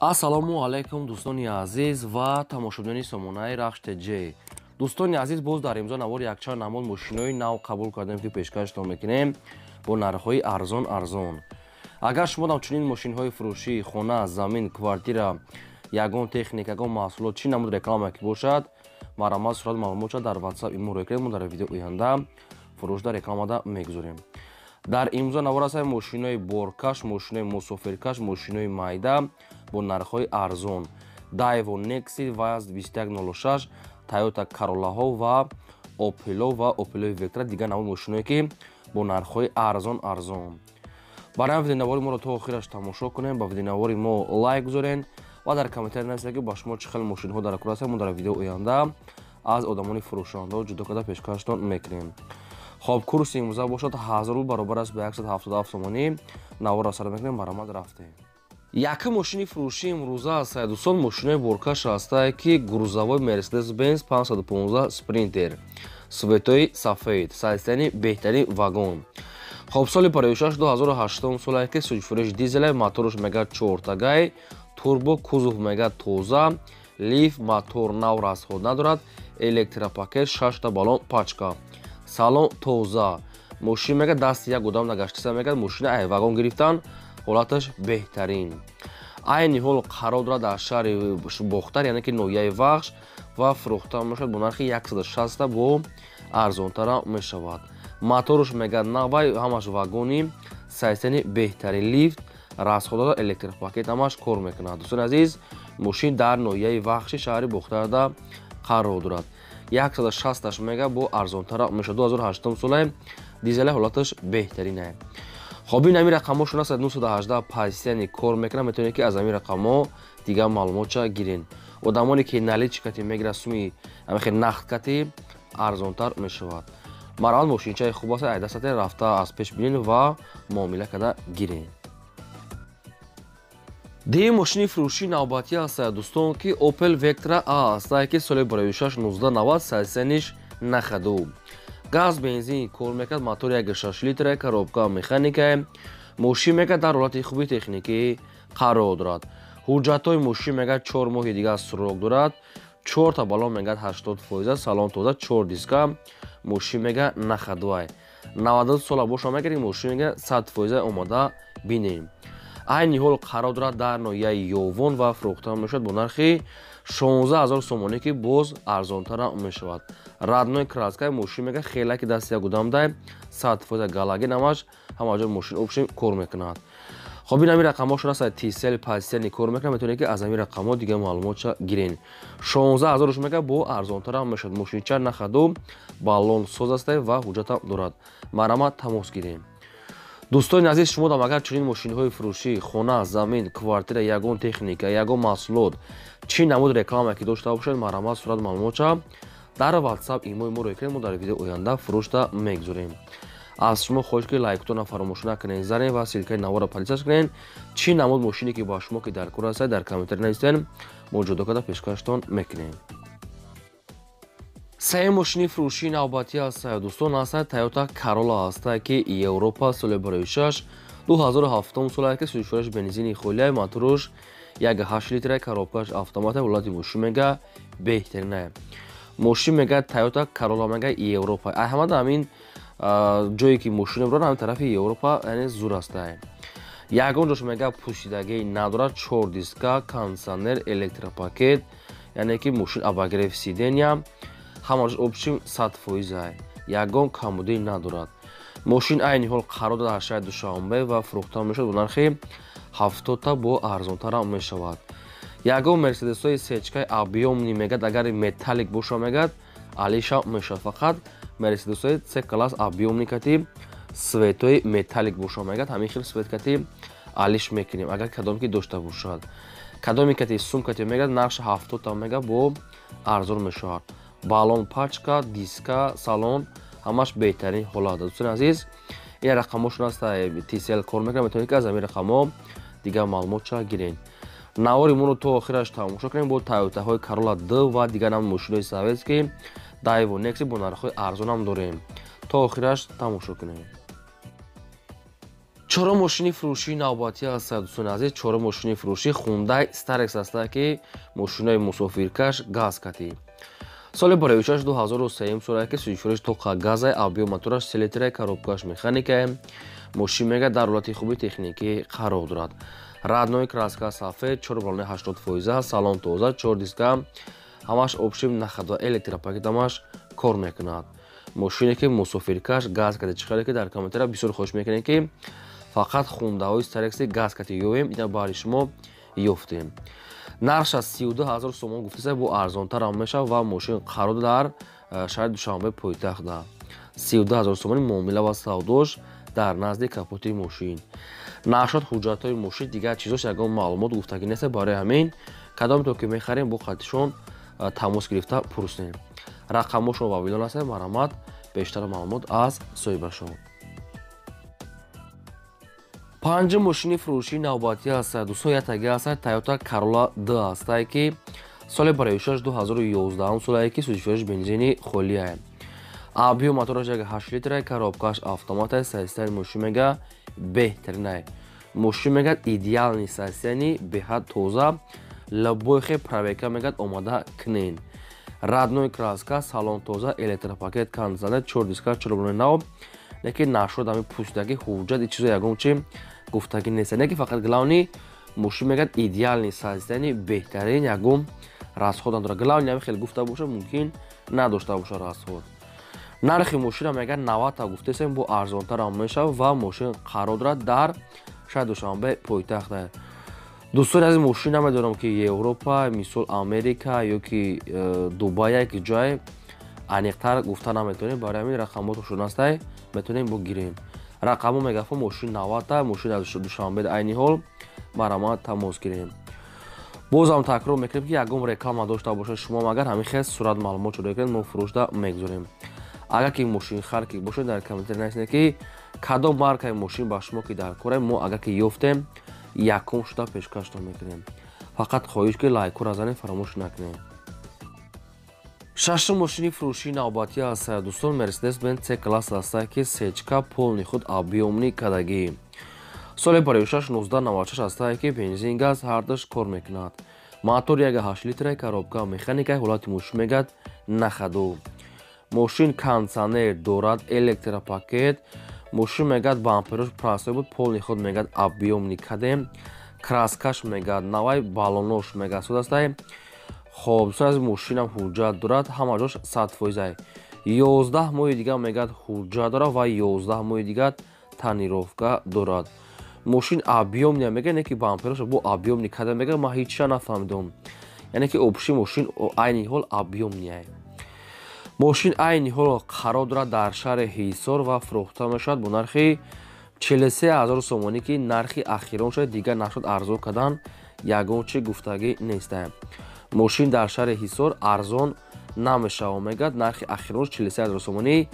Ассалому алайкум, дӯстони азиз ва тамошобинони сомонаи Рахш ТЖ. Дӯстони азиз, боз дар имзо навор якчанд намуд мошинои нав қабул кардем, ки пешкаштон мекунем бо нархҳои арзон арзон. Агар шумо ҳам чунин мошинҳои фурӯшӣ, хона, замин, квартира, ягон техника, ягон маҳсулот, чӣ намуд реклама ки бошад, марҳамат, сурат маълумотша дар WhatsApp имо рӯй кунед, мо дар видео оянда фурӯшда рекламада мегузорем. Дар имзо навор ҳастанд мошинои боркаш, мошинои мусофиркаш, мошинои майда бо нархҳои арзон. Daewoo Nexi, ВАЗ 2106, Toyota Corolla-ҳо ва Opel ва Opel Vectra, дигар намуд мошиное ки бо нархҳои арзон арзон. Барои видеонавори моро то охираш тамошо кунем, ба видеонавори мо лайк гузорен ва дар комментария нависед, ки ба шумо чӣ хел мошинҳо дар кор ҳастанд. Мо дар видео оянда аз одамони фурӯшандаҳо ҷудо карда пешкаштон мекунем. Хоб, курси имрӯза бошад 1000 рубл, баробар аст ба 177 сомонӣ. Наворро сар мекунем, баромад рафтем. Якум мошини фурӯшии имрӯза аст, дӯстон, мошинои боркаш ҳастае, ки грузовой Mercedes-Benz 515 Sprinter, цветои сафед, состояние беҳтарин, вагон. Хоб, соли пароишаш 2008 солае, ки сӯҷфурӯш дизеле, моторш мега чортагай, турбо, кузов мега тоза, лифт, мотор нав, расход надорад, электропакет, шашта баллон пачка, салон тоза. Мошин мега дасти як одам нагаштиса, мега мошина ай вагон гирифтан, ҳолаташ беҳтарин. Айни ҳол қарор дорад дар шаҳри Бохтар, яъне ки ноҳияи Вахш, ва фурӯхта мешавад бо нархи 160, бо арзонтара мешавад. Моторш мега навай, ҳамаш вагони, состояние беҳтарин, лифт, расхода, электропакет, ҳамаш кор мекунад. Дӯстони азиз, мошин дар ноҳияи Вахши шаҳри Бохтарда қарор дорад. 160 мега бо арзонтара мешавад. 2008 солае, дизеле, ҳолаташ беҳтаринае. Хоб, ин ҳамин рақамҳошон аст: 918 постоянно кор мекунад. Метавонед, ки аз ҳамин рақамҳо дигар маълумотша гирен. Одамоне ки наличкати мегирад, суми ҳамихе нақдкати арзонтар мешавад. Марҳамат, мошинчаи хуб аст, айдастате рафта аз пеш бинен ва муомила карда гирен. Дигар мошини фурӯшии навбатӣ аст, дӯстон, ки Opel Vectra A аст, ки соли бароишаш 1990, состояниеш на ходу, газ, бензин кор мекард, мотори 1,6 литра, коробка механикае. Мошин мега дар ҳолати хуби техникӣ қарор дорад. Ҳуҷҷатҳои мошин мега 4 моҳи дигар срок дорад. Чорта баллон мега 80%, салон тоза, чор диска. Мошин мега на ходуай, 92 сола боша мегар, мошин мега 100% омода бинем. Айни ҳол қарор дорад дар ноҳияи Ёвон ва фурӯхта мешавад бо нархи 16 000 сомонӣ, ки боз арзонтара мешавад. Родной краскаи мошин мега хеле ки дасти як одамдай, 100% галоген, ҳамаш ҳама ҷо мошин общем кор мекунад. Хоб, ин ҳамин рақамҳошон аст. Тисел постоянно кор мекунад. Метавонед, ки аз ҳамин рақамҳо дигар маълумотша гирен. 16 ҳазорш мега бо арзонтара мешавад. Мошинча на ходу, баллон соз аст ва ҳуҷҷатам дорад. Марҳамат, тамос гирем. Дӯстони азиз, шумо дам агар чунин мошинҳои фурӯшӣ, хона, замин, квартира, ягон техника, ягон маҳсулот, чӣ намуд реклама ки дошта бошед, марҳамат, сурат маълумотша дар WhatsApp имои мо рӯй кунед, мо дар видео оянда фурӯшта мегузорем. Аз шумо хоҳиш, ки лайктона фаромӯш накунед, занед ва ссылкаи наворро поделиться кунед. Чӣ намуд мошине ки ба шумо ки дар кор ҳастад, дар комментарий нависед, мо ҷудо карда пешкаштон мекунем. Сеюм мошини фурӯшии навбатӣ аст, дӯстон, ҳастад Toyota Corolla ҳастад, ки Европа, соли бароишаш 2007 солае, ки сӯзишвораш бензини холия, моторуш 1,8 литра, коробкаш автомата. Ҳолати мошин мега беҳтаринае. Мошин мега Toyota Corolla мега Европа. Ай ҳамада ҳамин ҷое ки мошина бурад, ҳамин тарафи Европа, яъне зур астае. Ягон ҷош мега пӯшидагӣ надорад, чор диска, кондиционер, электропакет, яъне ки мошин обогрев сидения, ҳамааш общем 100%-ай, ягон камбудӣ надорад. Мошин айни ҳол қарор дорад дар шаҳри Душанбе ва фурӯхта мешавад бо нархи 70-та, бо арзонтарам мешавад. Ягон мерседесҳои сечкаи объёмный мегад, агар металлик боша, мегад алиша мешавад. Фақат мерседесҳои С класс объёмный кати цветои металлик боша, мегад ҳамин хел цвет кати алиш мекунем, агар кадом ки дошта бошад. Кадоме кати сумкати мегад, нархш 70-та мега бо арзон мешавад. Баллон пачка, диска, салон ҳамаш беҳтарин ҳолат. Дӯстони азиз, ин рақамҳошон аст. Тисел кор мекунад. Метавонед, ки аз ҳамин рақамҳо дигар маълумотша гиред. Навори моро то охираш тамошо кунем. Бо Тойотаҳои Карола д ва дигар нам мошинои советский, Daewoo Nexi бо нархҳои арзонам дорем. То охираш тамошо кунем. Чорум мошини фурӯшии навбатӣ аст, дӯстони азиз. Чорум мошини фурӯшӣ Хундай Старекс аст, ки мошинои мусофиркаш газ катӣ. Соли бароишаш 2003 сола, ки сӯзишвориш тоқа газай, объём мотораш 3 литрай, коробкаш механикай. Мошин мега дар ҳолати хуби техникӣ қарор дорад. Родной краска сафед, 4 баллони 80%, салон тоза, 4 диска, ҳамаш общем на ходу, электропакет ҳамаш кор мекунад. Мошине ки мусофиркаш газ кати, чихеле ки дар комментария бисёр хоҳиш мекунем, ки фақат хундаҳои Старекси газ кати ёвем, ина баҳри шумо ёфтем. Нархш аз 32 ҳазор сомон гуфтеса, бо арзонтарам мешавад ва мошин қарор дар шаҳри Душанбе пойтахтда. 32 ҳазор сомони муомила ва савдош дар назди капоти мошин. Нашод ҳуҷҷатҳои мошин, дигар чизош ягон маълумот гуфтагӣ нест, барои ҳамин кадомто ки мехарем, бо хаттишон тамос гирифта пурсем. Рақамошон ва вилон аст, марҳамат, бештар маълумот аз соҳибашон. Панҷум мошини фурӯшии навбатӣ аст, дӯстон, ятаги аст, Toyota Corolla D аст, ки соли бароишаш 2011 солае, ки сӯзишвориш бензини холия. Объём мотораш 8 литрай, коробкаш автоматай, состояние мошин мега беҳтаринай. Мошин мега идеальный состояние, беҳад тоза, любой хе проверка мегад омада кунен. Родной краска, салон тоза, электропакет, кондиционер, 4 диска, 4 баллони нав. Лекин нашуд ҳами пӯсидаги ҳуҷҷат и чизо ягон чи гуфтагӣ нест. Не ки фақат главный мошин мегад идеальный состояние, беҳтарин, ягон расход надорад. Главный ҳами хеле гуфта боша, мумкин надошта боша расход. Нархи мошина мегад 90 гуфтесем, бо арзонтарам мешавад ва мошин қарор дорад дар шаҳри Душанбе пойтахт. Дӯстони азиз, мошин намедонам ки Европа, мисол Америка ё ки Дубай, ки ҷое аниқтар гуфта наметавонем, барои ҳамин рақамотшон ҳастай, метавонем бигирем. Рақамо мегафо мошин 90, мошин аз Душанбе айни ҳол, марҳамат тамос гирем. Бозам такрор мекунем, ки ягон реклама дошта бошад шумо, агар ҳамин хел сурат маълумот шуда кунед, мо фурӯшда мегузорем. Агар ки мошинхар ки бошед, дар комментария нависед, ки кадом маркаи мошин ба шумо ки дар кора, мо агар ки ёфтем, якум шуда пешкаштон мекунем. Фақат хоҳиш ки лайкҳоро занед, фаромӯш накунед. Шашум мошини фурӯшии навбатӣ аст, дӯстон, Mercedes Benz C класс аст, ки сечка полный худ объёмный кадагӣ. Соли бароишаш 1996 аст, ки бензин газ ҳардаш кор мекунад. Мотор 1.8 литра, коробка механика, ҳолати мошин мегад на ходу. Мошин кондиционер дорад, электропакет. Мошин мегад бамперош простой буд, полный худ мегад объёмный кадем. Краскаш мегад навай, баллонош мегад суд аст. Хоб, дӯстон аз мошинам ҳуҷҷат дорад, ҳама ҷош 100%. 11 моҳи дигар мегад ҳуҷҷат дорад ва 11 моҳи дигар тонировка дорад. Мошин объёмный мега, не ки бамперош бо объёмный кадем мега, ман ҳеҷ нафаҳмидам. Яъне ки общий мошин айни ҳол объёмный. Мошин айни ҳол қарор дорад дар шаҳри Ҳисор ва фурӯхта мешавад бо нархи 43 ҳазор сомонӣ, ки нархи ахирон шуд, дигар нашуд арзон кардан, ягон чи гуфтагӣ нест. Мошин дар шаҳри Ҳисор арзон намешавад, мегад нархи ахирон 43 ҳазор сомонӣ.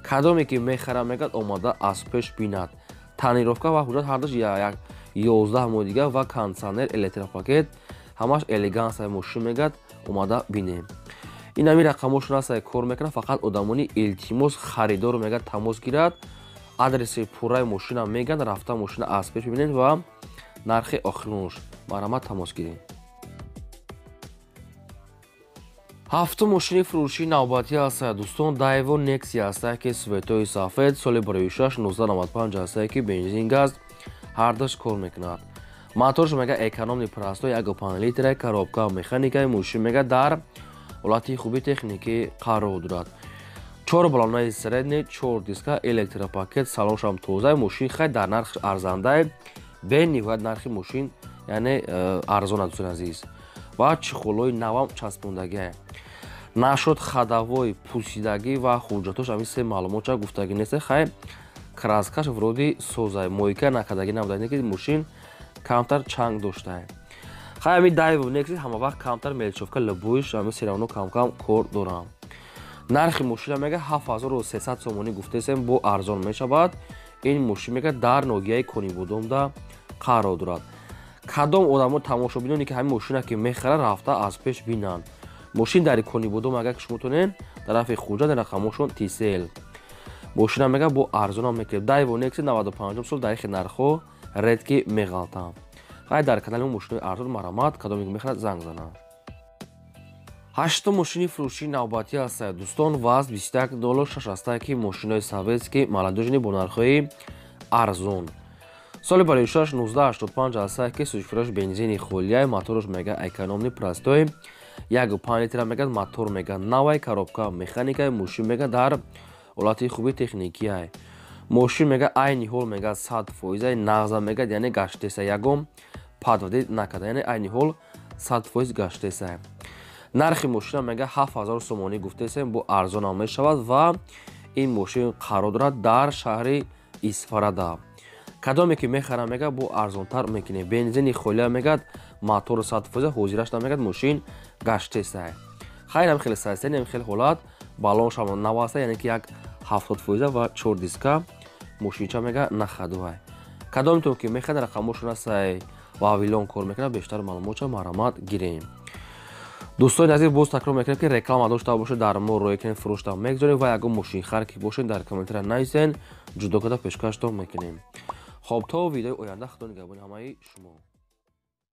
Кадоме ки мехара, мегад омада аз пеш бинад. Тонировка ва ҳуҷҷат ҳардаш 11 моҳи дигар ва кондиционер, электропакет, ҳамаш элегансия мошин мегад омада бинем. Ин ҳамин рақамошон аст, кор мекунад, фақат одамони илтимос харидору мегад тамос гирад, адреси пурраи мошина меган, рафта мошина аз пеш бибинед ва нархи охиронш, марҳамат тамос гиред. Ҳафтум мошини фурӯшии навбатӣ аст, дӯстон, Daewoo Nexia аст, ки светои сафед, соли бароишаш 1995 аст, ки бензин газ ҳардаш кор мекунад. Моторш мега экономный простой 1.5 литра, коробка механикаи, мошин мега дар ҳолати хуби техникӣ қарор дорад. 4 баллонаи средний, 4 диска, электропакет, салоншам тоза, мошин хай дар нарх арзандай, бениҳоят нархи мошин яъне арзон аст, дӯстони азиз. Ва чехолҳои навам часпондагӣ. Нашуд ходовой пӯсидагӣ ва ҳуҷҷатош ҳамин се маълумотча гуфтагӣ нест. Хай краскаш вроде созай, мойка накардагӣ набуда, ки мошин камтар чанг доштае. Хай ҳамин Daewoo Nexia ҳама вақт камтар мелочёвка любойш ҳамин всё равно кам-кам кор дорам. Нархи мошина мега 7300 сомонӣ гуфтесем, бо арзон мешавад. Ин мошин мега дар ноҳияи Конибодомда қарор дорад. Кадом одамо тамошобиноне ки ҳамин мошина ки мехаранд, рафта аз пеш бинанд. Мошин дар Конибодом, агар ки шумо тонед, тарафи Хуҷанд, рақамошон Тисел. Мошина мега бо арзонам мекунем. Дайво Некси 95 сол дар ихи нархҳо редки меғалтам. Хай, дар канали мо мошинои арзон, марҳамат, кадоме ки мехоҳад, занг занад. Ҳаштум мошини фурӯшии навбатӣ аст, дӯстон, ВАЗ 2106 ҳастае, ки мошинои советский, молодёжный, бо нархҳои арзон. Соли бароишаш 1985 ҳастае, ки сӯзишфурӯш бензини холияй, мотораш мега экономный, простой, 1,5 литра мегад, мотор мега навай, коробка механикай, мошин мега дар ҳолати хуби техникиай. Мошин мега айни ҳол мега 100 фоизай нағза мегад, яъне гаштеса, ягон подводить накарда, яъне айни ҳол 100% гаштеса. Нархи мошина мега 7000 сомонӣ гуфтесем, бо арзонам мешавад ва ин мошин қарор дорад дар шаҳри Исфарада. Кадоме ки мехарам, мега бо арзонтар мекунем. Бензини холия мегад, мотору 100%, ҳозираш намегад, мошин гаштеса. Хайрам, хеле сайсен, хеле ҳолат, баллоншам нав аста, яъне ки як 70% ва чор диска мошинча мега нахадуай. Кадомитон ки мехарад, рақамошон астай, Вавилон кор мекунад, бештар маълумотша марҳамат гирем. Дӯстони азиз, боз такрор мекунем, ки реклама дошта бошед, дар мо роя кунем, фурӯшта мегузорем ва ягон мошинхар ки бошед, дар комментария нависен, ҷудо карда пешкаштон мекунем. Хоб, то видеои оянда, худо нигаҳбони ҳамаи шумо.